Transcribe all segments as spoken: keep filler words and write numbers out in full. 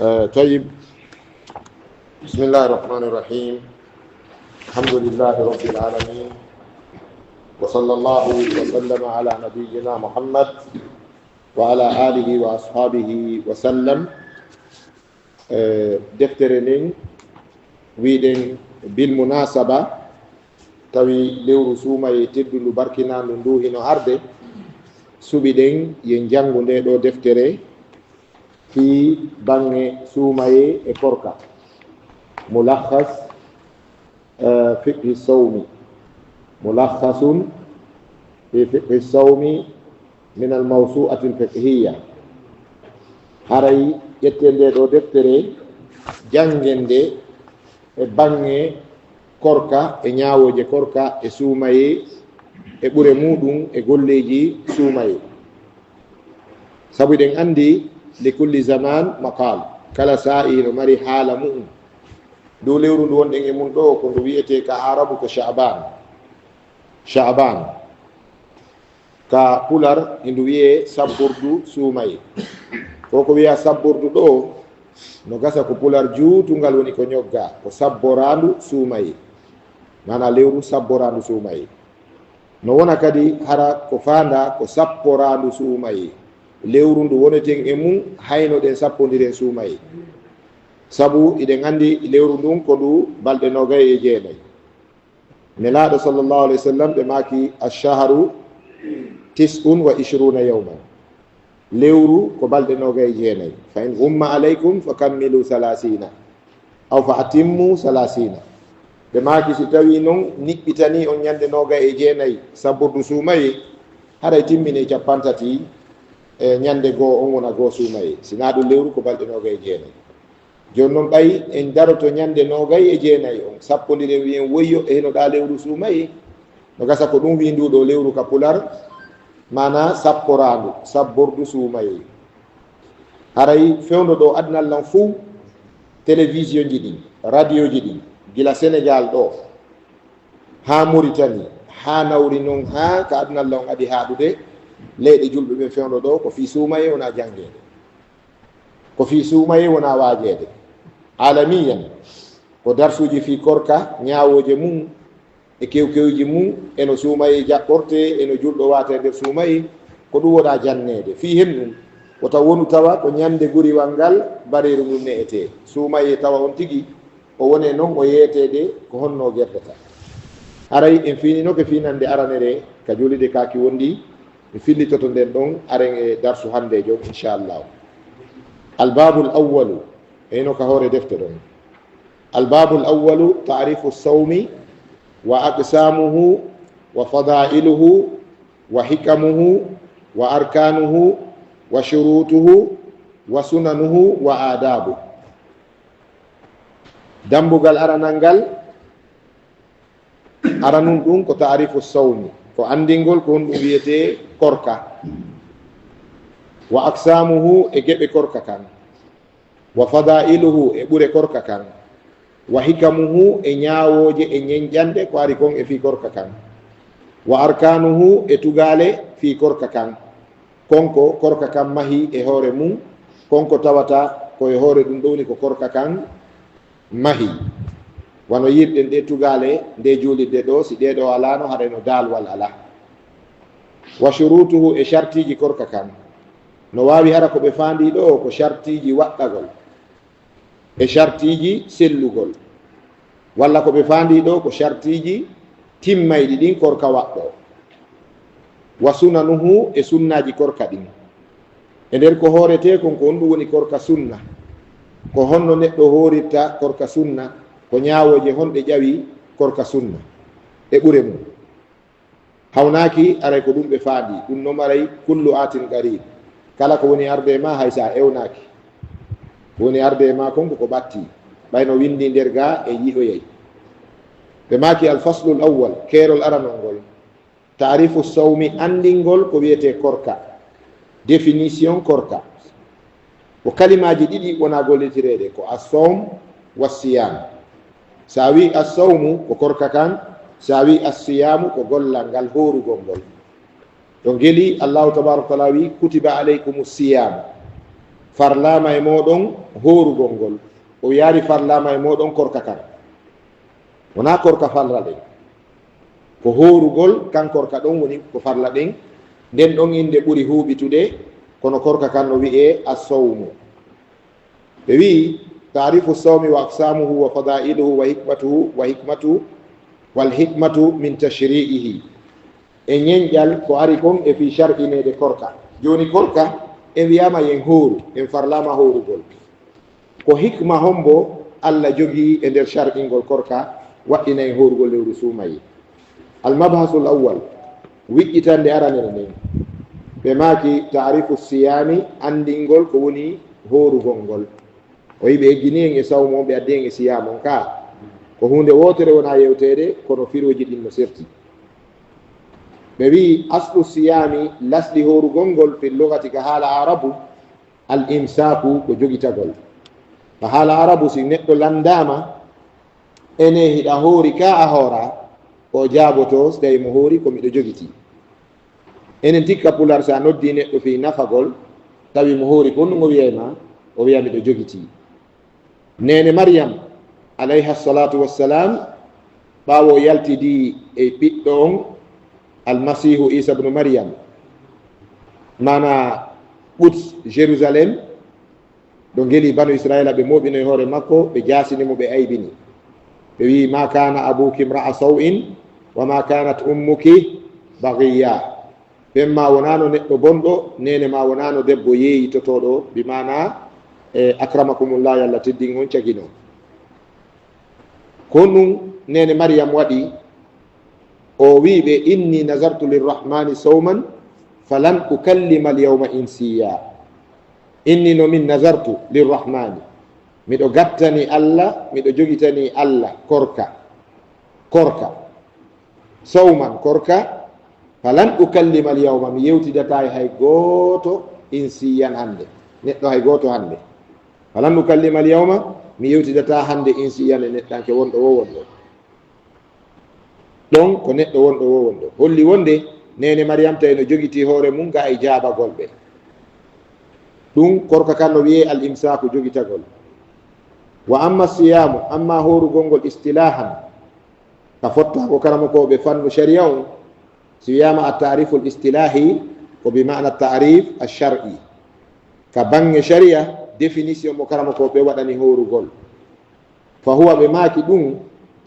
Eh, tayyib. Bismillahi rahmani rahim. Alhamdulillahi rabbil alamin. Wa sallallahu wa sallama ala nabiyyina Muhammad wa ala alihi wa ashabihi wa sallam. Eh, deftere nden wiɗen bil munasaba, tawi lewru suumaye teddundu barkinaandu ndu hino harde, suɓiɗen yen janngu nde ɗo deftere fii baŋŋe suumaye e korka. Mulakhas, eh, fiqhi sawmi. Mulakhasun fi fiqhi sawmi min al mawsu'ati al fiqhiyya. Haray ƴetten nde ɗo deftere, janngen nde e baŋŋe korka e ñaawooje korka e suumaye e ɓure muɗum e golleeji suumaye. Sabu eɗen anndi, li kulli zaman maqal, kala saa'i no mari haala mu'um. Ndu lewru ndu wonɗen e mum ɗo, ko ndu wi'etee ka Arabu ko Sha'ban. Sha'ban. Ka Pular, e ndu wi'ee sabbordu suumaye. Ko ko wi'aa sabbordu ɗo, no gasa ko Pular juutungal woni ko ñoggaa, ko sabboraandu suumaye. Maanaa lewru sabboraandu suumaye. No wona kadi hara ko faandaa ko sapporaandu suumaye. Lewru ndu woneten e mum, hayno ɗen sappondiren suumaye. Sabu eɗen anndi lewru ndun ko ndu balɗe noogay e jeenay. Nelaaɗo sallallahu alayhi wa sallam ɓe maaki, "Ash-shahru tis'un wa ishruna yawman." Lewru ko balɗe noogay e jeenay. "Fa in ghumma alaykum fa kammilu thalathina, aw fa atimmu thalathina." Ɓe maaki, "Si tawii non niɓɓitanii on ñande noogay e jeenay sabbordu suumaye, haray timminee cappanɗe tati e ñande goo on wona goo suumaye." Si naa ɗum lewru ko balɗe noogay e jeenay. Jooni non ɓay en daroto ñande noogay e jeenay on, sappondiren wi'en woyyo e hino ɗaa lewru suumaye. No gasa ko ɗum wi'i ndu ɗo lewru ka Pular, maanaa sapporaandu, sabbordu suumaye. Haray fewndo ɗo adunal lan fuu, télévision ji ɗin, radio ji ɗin, gila Senegal ɗo haa Muritani, haa nawri non haa ka adunal lan adi haaɗude, leyɗe julɓe ɓen fewndo ɗo, ko fii suumaye wonaa janngeede. Ko fii suumaye wonaa waajeede. Alamiyan, ko darsuuji fii korka, ñaawooje mum, e kewkewji mum, e no suumaye jaɓɓortee, e no julɗo waatee nder suumaye, ko ɗum wonaa janneede. Fii hen ɗum, wota wonu tawa ko ñande guriwal ngal bareeru ndun ne'etee. Suumaye tawa on tigi, o wonee non o yeeteede ko honno o gerdata. Haray en fiininoke fiinannde aranere ka juulirde kaaki wonndi, mi fillitoto nden ɗon, aren e darsu hanndeejo, inchallahu. Albabul awwalu, e hino ka hoore defte ɗon. Albabul awwalu, ta'rifu sawmi wa aqsamuhu wa fadailuhu wa hikamuhu wa arkanuhu wa shurutuhu wa sunanuhu wa adabuhu. Dambugal aranal ngal, aranun ɗum ko ta'rifu sawmi, ko anndingol ko honɗum wiyetee korka, wa aqsamuhu, e geɓe korka kan, wa fadailuhu, e ɓure korka kan, wa hikamuhu, e ñaawooje e ñenƴanɗe ko ari kon e fii korka kan, wa arkanuhu, e tugaale fii korka kan. Kon ko korka kan mahi e hoore mum, kon ko tawata ko e hoore ɗum ɗo woni ko korka kan mahi. Wano yi'irɗen ɗe tugaale nde juulirde ɗo, si ɗee ɗo alaano, haray no daalwal alaa. Wa shurutuhu, e shartiiji korka kan. No waawi hara ko ɓe faandii ɗo ko shartiiji waɗɗagol, e shartiiji sellugol. Walla ko ɓe faandii ɗo ko shartiiji timmayɗi ɗin korka waɗɗoo. Wa sunanuhu, e sunnaaji korka ɗin. E nder ko hooretee kon, ko honɗum woni korka sunna? Ko honno neɗɗo hoorirta korka sunna? Ko ñaawooje honɗe ƴawi korka sunna? E ɓure mum. Hawnaaki, aray ko ɗum ɓe faandii. Ɗum non aray, kullu atin qarib. Kala ko woni arde e ma, hay si a ewnaaki. Ko woni arde e ma kon ko ko ɓattii. Ɓay no winndii nder gaa e yi'oyay. Ɓe maaki, al faslul awwal, keerol aranol ngol. Ta'rifu sawmi, anndingol ko wiyetee korka. Définition korka. Ko kalimaaji ɗiɗi wona gollitireede, ko as-sawm wa siyam. Si a wi'i as-sawmu ko korka kan, si a wi'i as-siyamu ko gollal ngal hoorugol ngol. Ɗo ngeli Allahu tabaraka wa taala wi'i, "Kutiba alaykumu siyamu." Farlaama e mooɗon hoorugol ngol. O wiyaali farlaama e mooɗon korka kan. Wonaa korka farla ɗen. Ko hoorugol kan korka ɗon woni ko farla ɗen. Nden ɗon innde ɓuri huuɓitude, kono korka kan no wi'ee as-sawmu. Ɓe wi'i, taarifu sawmi wa aqsamuhu wa fadailuhu wa hikmatuhu wa hikmatu, wal hikmatu min tashri'ihi. E ñenƴal ko ari kon e fii shar'ineede korka. Jooni korka, en wiyaama yen hooru, en farlaama hoorugol. Ko hikma hombo Alla jogii e nder shar'ingol korka, waɗɗina en hoorugol lewru suumayee? Al-mabhasul awwal, wiƴƴitannde aranere nden. Ɓe maaki, taarifu siyaami, anndingol ko woni hoorugol ngol. O wi'i ɓe eggini en e sawmu on, ɓe addi en e siyaamu on kaa. Ko huunde wootere wonaa yewteede, kono firooji ɗin no serti. Ɓe wi'i, aslu siyaami, lasli hoorugol ngol, fil lugati ka haala Arabu, al imsaaku ko jogitagol. Ka haala Arabu, si neɗɗo lanndaama, ene hiɗa hoori kaa a hooraa, o jaaboto, si tawi mo hoori ko miɗo jogitii. Enen tikka Pular, si a noddii neɗɗo fii nafagol, tawi mo hoori kon, ɗun o wi'ay ma, o wi'a miɗo jogitii. Neene Maryam, alayha salatu wassalam, ɓaawo o yaltidii e ɓiɗɗo on, Almasiihu Iisa bnu Maryam, maanaa Quds, Jerusalem, ɗo ngeli banu Isra'iila, ɓe mooɓinoyi hoore makko, ɓe jaasini mo, ɓe aybini. Ɓe wi'i, "Ma kana abuki imra'a saw'in, wa ma kanat ummuki baghiya." Ɓen ma wonaano neɗɗo bonɗo, neene ma wonaano debbo yeeyitotooɗo, bi maanaa, e, akramakumullah, yo Alla teddin on, cagino. Ko ɗun neene Maryam waɗi, o wi'i ɓe, "Inni nazartu lirrahmani sawman, falan ukallima alyawma insiya." Inni no min nazartu lirrahmani. Miɗo gattani Alla, miɗo jogitani Alla korka. Korka. Sawman, korka. Falan ukallima alyawma, mi yewtidataa e hay gooto insiyan hannde. Neɗɗo hay gooto hannde. Falan ukallima alyawma, mi yewtidataa hannde insiyan e neɗɗanke wonɗo woo wonɗo. Ɗon ko neɗɗo wonɗo woo wonɗo. Holli wonde neene Maryam tawi no jogitii hoore mun ga e jaabagol ɓe. Ɗun korka kan no wi'ee al imsaaku, jogitagol. Wa amma siyaamu, amma hoorugol ngol istilahan, ka fottago karamokooɓe fannu shari'a on, si wiyaama at-ta'riful istilahi, ko bi ma'na at-ta'rif ash-shar'i. Ka baŋŋe shari'a, définition mo karamokooɓe waɗani hoorugol. Fa huwa, ɓe maaki ɗun,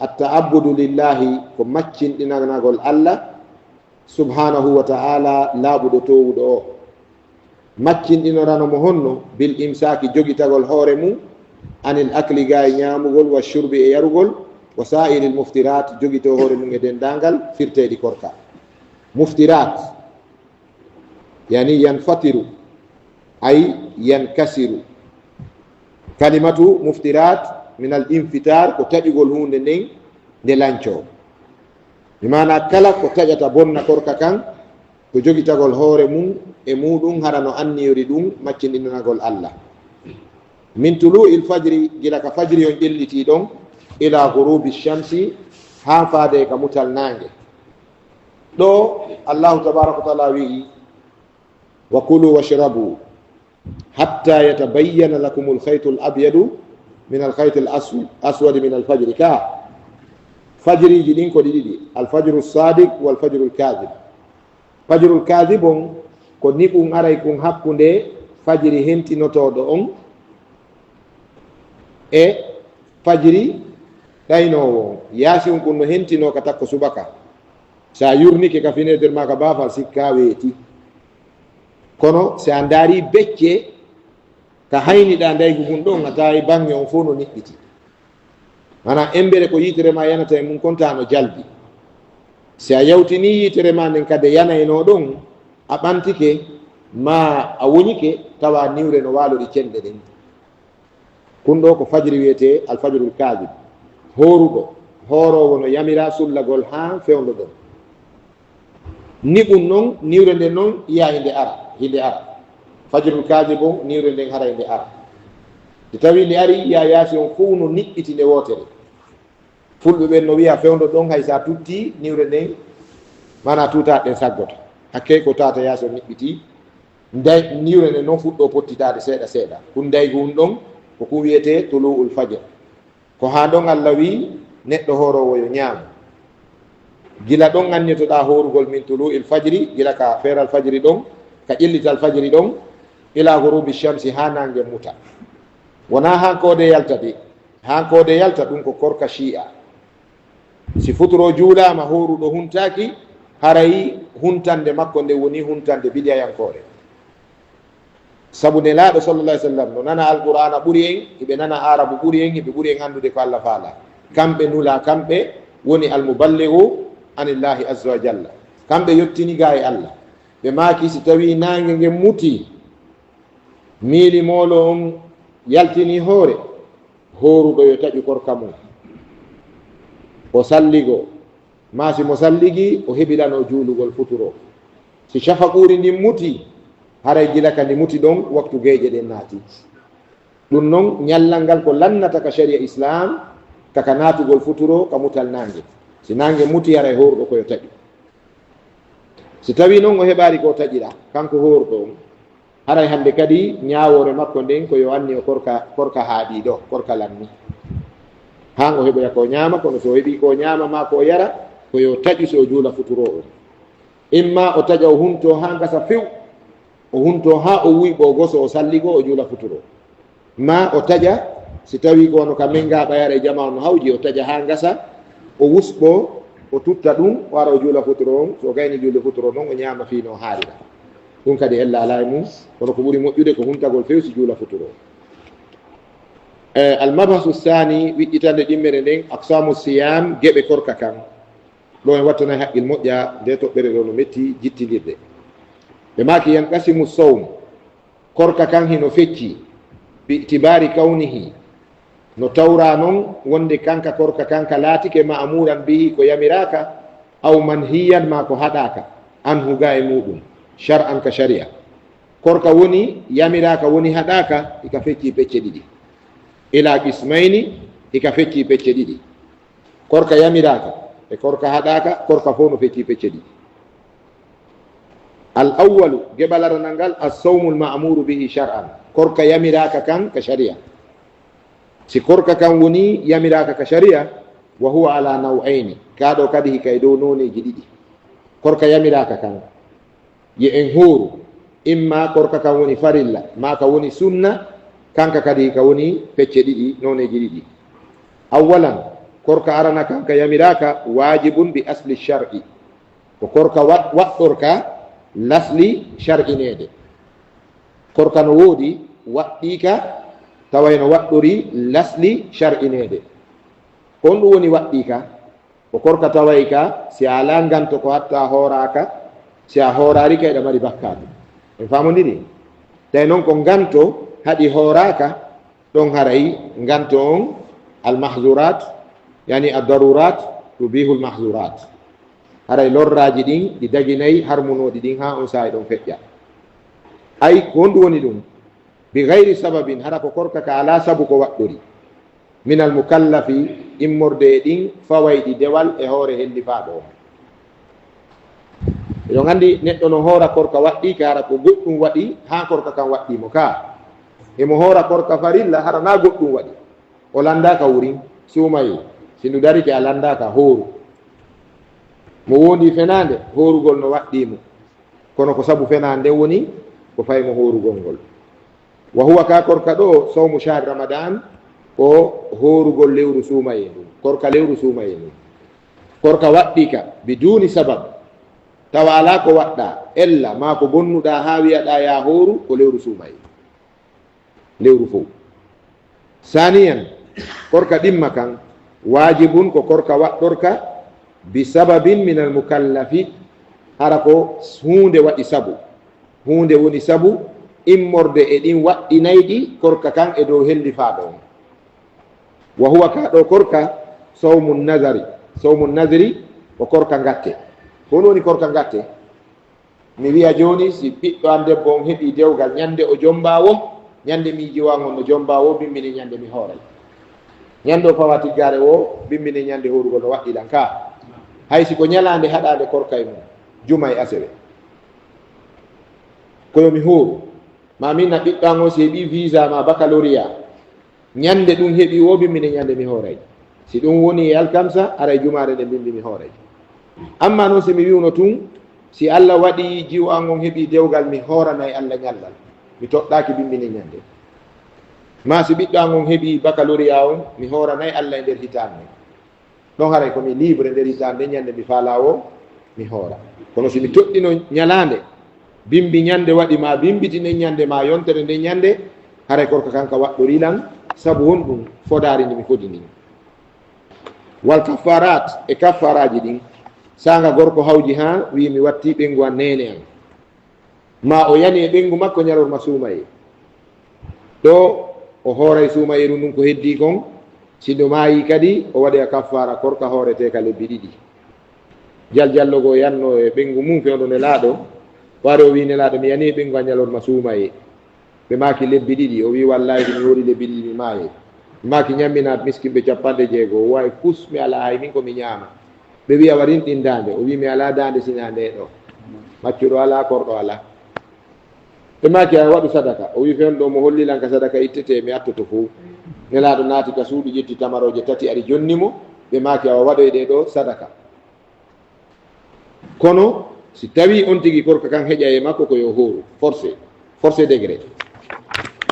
at-ta'abbudu lillahi, ko maccinɗinanagol Alla, subhanahu wa ta'ala, laaɓuɗo toowuɗo o. Maccinɗinorano mo honno? Bil imsaaki, jogitagol hoore mun, anil akli, ga e ñaamugol, wa shurbi, e yarugol, wa sa'iril muftirat, jogitoo hoore mun e denndaangal firteeɗi korka. Muftirat, yani yanfatiru, ay yankasiru. Kalimatu muftirat min al infitar, ko taƴugol huunde nden nde lancoo. Bi maanaa kala ko taƴata bonna korka kan, ko jogitagol hoore mun e muuɗun, hara no anniyori ɗun maccinɗinanagol Alla. Min tulu'il fajri, gila ka fajiri on ƴellitii ɗon, ila ghurubi shamsi, haa faade ka mutal naange. Ɗo Allahu tabaraka wa taala wi'i, "Wa kulu washrabu hatta yatabayyana lakumul khaytul abyadu minal khaytil asw-, aswadi minal fajri." Ka fajiriji ɗin ko ɗi ɗiɗi, al fajru sadiq wal fajrul kadhib. Fajrul kadhib on ko niɓun aray kun hakkunde fajiri hentinotooɗo on e fajiri ɗaynoowo on. Yaasi on kun no hentinoo ka takko subaka. Si a yurnike ka fenêtre maa ka baafal, sikkaa weeti. Kono si a ndaari becce ka hayniɗaa ndaygu ngun ɗon, a tawi baŋŋe on fow no niɓɓiti. Maanaa, embere ko yitere maa yanata e mun kon, taa no jalbi. Si a yawtinii yitere maa nden kade yanaynoo ɗon, a ɓantike, maa a woñike, tawa niwre no waalori cenɗe ɗen. Kun ɗoo ko fajiri wi'etee alfajrul kaadib. Hooruɗo, hooroowo no yamiraa sullagol haa fewndo ɗon. Niɓun non, niwre nden non, yi'a hinde ara, hinde ara. Fajrul kaadib on, niwre nden hara hinde ara. Nde tawi nde ari, yi'a yaasi on fow no niɓɓiti nde wootere. Fulɓe ɓen no wi'a fewndo ɗon, hay sa tutti niwre nden, maanaa tuutaaɗe ɗen saggoto. Hakkee ko tawata yaasi on niɓɓiti. Nday-, niwre nden non fuɗɗo pottitaade seeɗa seeɗa. Ɗum ndaygu hun ɗon ko ko wiyetee tulu'ul fajr. Ko haa ɗon Allah wii neɗɗo hooroowo yo ñaam. Gila ɗon annitoɗaa hoorugol min tulu'il fajri, gila ka feeral fajri ɗon, ka ƴellital fajri ɗon, ila gurubi shamsi, haa naange muta. Wonaa haa koode yalta de, haa koode yalta ɗum ko korka shi'a. Si futuro juulaama hooruɗo huntaaki, haray huntande makko nde woni huntande bidiyayankoore. Sabu Nelaaɗo sallallahu alaihi wasallam no nana Alqur'aana ɓuri en, hiɓe nana Aarabu ɓuri en, hiɓe ɓuri en anndude ko Allah faala. Kamɓe nula, kamɓe woni almuballighu anillahi azza wa jalla. Kamɓe yottini gaa e Allah. Ɓe maaki si tawii naange ngen mutii, miili moolo on yaltini hoore, hooruɗo yo taƴu korka mum. O salligo, maa si mo salligi, o heɓilanoo juulugol futuro. Si cafaquuri ndin mutii, haray gila ka ndi muti ɗon, waktu geeƴe ɗen naati. Ɗum non, ñallal ngal ko lannata ka sharia Islam, ka ka naatugol futuro, ka mutal naange. Si naange muti, haray hooruɗo ko yo taƴu. Si tawii non o heɓaali ko taƴira, kanko hooruɗo on, haray hannde kadi ñaawoore makko nden ko yo anniyo korka, korka haaɗiiɗo, korka lanni. Haa o heɓoya ko ñaama, kono so o heɓii ko ñaama maa ko yara, ko yo taƴu si o juula futuro on. Imma o taƴa o huntoo haa ngasa few, o huntoo haa o wuyɓoo goso o salligoo o juula futuro. Maa o taƴa, si tawii ko wano ka menga ɓayara e jamaa on no hawji, o taƴa haa ngasa, o wusɓoo, o tutta ɗum, o ara o juula futuro on, so o gayni juulde futuro non, o ñaama fii no haarira. Ɗum kadi ella alaa e mum, kono ko ɓuri moƴƴude ko huntagol few si juula futuro. Eh, al-mabhasu saani, wiƴƴitande ɗimmere nden, aqsamu siyam, geɓe korka kan. Ɗo en wattanay haqqil moƴƴa, nde toɓɓere ɗo no metti jittindirde. Ɓe maaki, yanqasimu sawm, korka kan hino fecci, bi itibaari kawnihi, no tawra non wonde kanka korka kan ka laatike ma'amuran bihi, ko yamiraaka, aw manhiyan, maa ko haɗaaka, anhu, ga e muɗum, shar'an, ka shari'a. Korka woni yamiraaka, woni haɗaaka, hika fecci pecce ɗiɗi. Ila qismayni, hika fecci pecce ɗiɗi. Korka yamiraaka e korka haɗaaka, korka fow no fecci pecce ɗiɗi. Al awwalu, geɓal aranal ngal, as-sawmul ma'muru bihi shar'an, korka yamiraaka kan ka shari'a. Si korka kan woni yamiraaka ka shari'a, wa huwa ala naw'ayni, ka ɗo kadi hikay dow nooneeji ɗiɗi. Korka yamiraaka kan, yo en hooru, imma korka kan woni farilla, maa ka woni sunna, kanka kadi ka woni pecce ɗiɗi, nooneeji ɗiɗi. Awwalan, korka arana kan ka yamiraaka, waajibun bi asli shar'i, ko korka wa-, waɗɗorka lasli shar'ineede. Korka no woodi waɗɗiika, taway no waɗɗori lasli shar'ineede. Ko honɗum woni waɗɗiika? Ko korka tawayka, si a alaa nganto ko hatta a hooraaka, si a hooraali kay, ɗa mari bakkaatu. En faamondiri? Tawi non ko nganto haɗi hooraaka, ɗon haray nganto on, al mahzurat, yani ad darurat tubihul mahzurat. Haray lorraaji ɗin, ɗi daginay harmunooɗi ɗin, haa on saa'i ɗon feƴƴa. Ay, ko honɗum woni ɗum? Bi gayri sababin, hara ko korka ka alaa sabu ko waɗɗori. Minal mukallafi, immorde e ɗin fawayɗi dewal e hoore hellifaaɗo on. Eɗon anndi neɗɗo no hoora korka waɗɗiika, hara ko goɗɗum waɗi haa korka kan waɗɗii mo ka. Emo hoora korka farilla, hara naa goɗɗum waɗi. O lanndaaka wurin, suumayee. Si ndu darike a lanndaaka, hooru. Mo woondii fenaande, hoorugol no waɗɗii mo. Kono ko sabu fenaande woni ko fayi mo hoorugol ngol. Wa huwa, ka korka ɗo, sawmu shahri Ramadan, ko hoorugol lewru suumayee ndun. Korka lewru suumayee ndun. Korka waɗɗiika, biduni sabab. Tawa alaa ko waɗɗaa, ella, maa ko bonnuɗaa haa wi'aɗaa yaa hooru, ko lewru suumayee. Lewru fow. Saaniyan, korka ɗimma kan, waajibun, ko korka waɗɗorka, bi sababin minal mukallafi, hara ko huunde waɗi sabu. Huunde woni sabu immorde e ɗin waɗɗinayɗi korka kan e dow hellifaaɗo on. Wa huwa, ka ɗo korka, sawmun nazari. Sawmun nazri ko korka ngatte. Ko honɗum woni korka ngatte? Mi wi'a jooni, si ɓiɗɗo an debbo on heɓii dewgal, ñande o jombaa woo, ñande miijiwan on no jombaa woo, bimmini ñande mi hooray. Ñande o fawa tiggaare woo, bimmini ñande hoorugol no waɗɗi lan ka. Hay si ko ñalaande haɗaande korka e mum, juma e asewe. Ko yo mi hooru. Ma min na ɓiɗɗo an on si heɓi visa ma baccalauréat. Ñande ɗum heɓi wo bimmine ñande mi hooray. Si ɗum woni e alkamsa, haray jumaare nde bimbi mi hooray. Amma noon si mi wi'uno tun, si Alla waɗi jiwo an on heɓi dewgal, mi hooranay Alla ñallal. Mi toɗɗaaki bimmine ñande. Ma si ɓiɗɗo an on heɓi baccalauréat on, mi hooranay Alla e nder hitaande. Ɗon haray ko mi libre nder hitaande, ñande mi faalaa wo mi hoora. Kono si mi toɗɗino ñalaande, bimbi ñande waɗi ma bimbitine ñande ma yontere nde ñande, haray korka kan ka waɗɗori lan, sabu honɗum? Fodaari ndi mi fodi ndin. Wal kaffarat, e kaffaraaji ɗin, saanga gorko hawji haa wi'i mi watti ɓeyngu an neene an. Ma o yani e ɓeyngu makko ñalorma suumayee. Ɗo o hooray suumayeeru ndun ko heddii kon, si ndu maayii kadi o waɗoya kaffaara korka hooreteeka lebbi ɗiɗi. Jaljallo goo yanno e ɓeyngu mum fewndo Nelaaɗo, o ari o wi'i Nelaaɗo, mi yani e ɓeyngu an ñalorma suumayee. Ɓe maaki lebbi ɗiɗi, o wi'i wallaahi si mi hoorii lebbi ɗiɗi mi maayay. Ɓe maaki ñamminaa miskinɓe cappanɗe jeego, o wa'i fus mi alaa hay min ko mi ñaama. Ɓe wi'i awa rinɗin daande, o wi'i mi alaa daande sinaa ndee ɗoo. Maccuɗo alaa, korɗo alaa. Ɓe maaki a waɗu sadaka. O wi'i fewndo ɗoo mo holli lan ka sadaka ittetee mi attoto fow. Nelaaɗo naati ka suudu ƴetti tamarooje tati ari jonni mo. Ɓe maaki awa waɗoy ɗee ɗoo sadaka. Kono si tawii on tigi korka kan heƴay e makko ko yo hooru, forcé, forcé degré.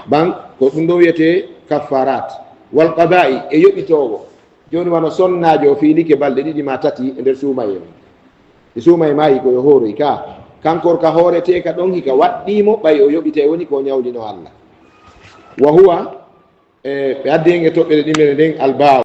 Ban ko ɗum ɗon wiyetee kaffarat. Wal qada'i, e yoɓitoowo. Jooni wano sonnaajo o fiilike balɗe ɗiɗi maa tati e nder suumayee mum. E suumayee maayi ko yo hooroy ka. Kan korka hooreteeka ɗon hika waɗɗii mo ɓay o yoɓitay woni ko o ñawlino Alla. Wa huwa, e ɓe addi hen e toɓɓere ɗimmere nden albaaw.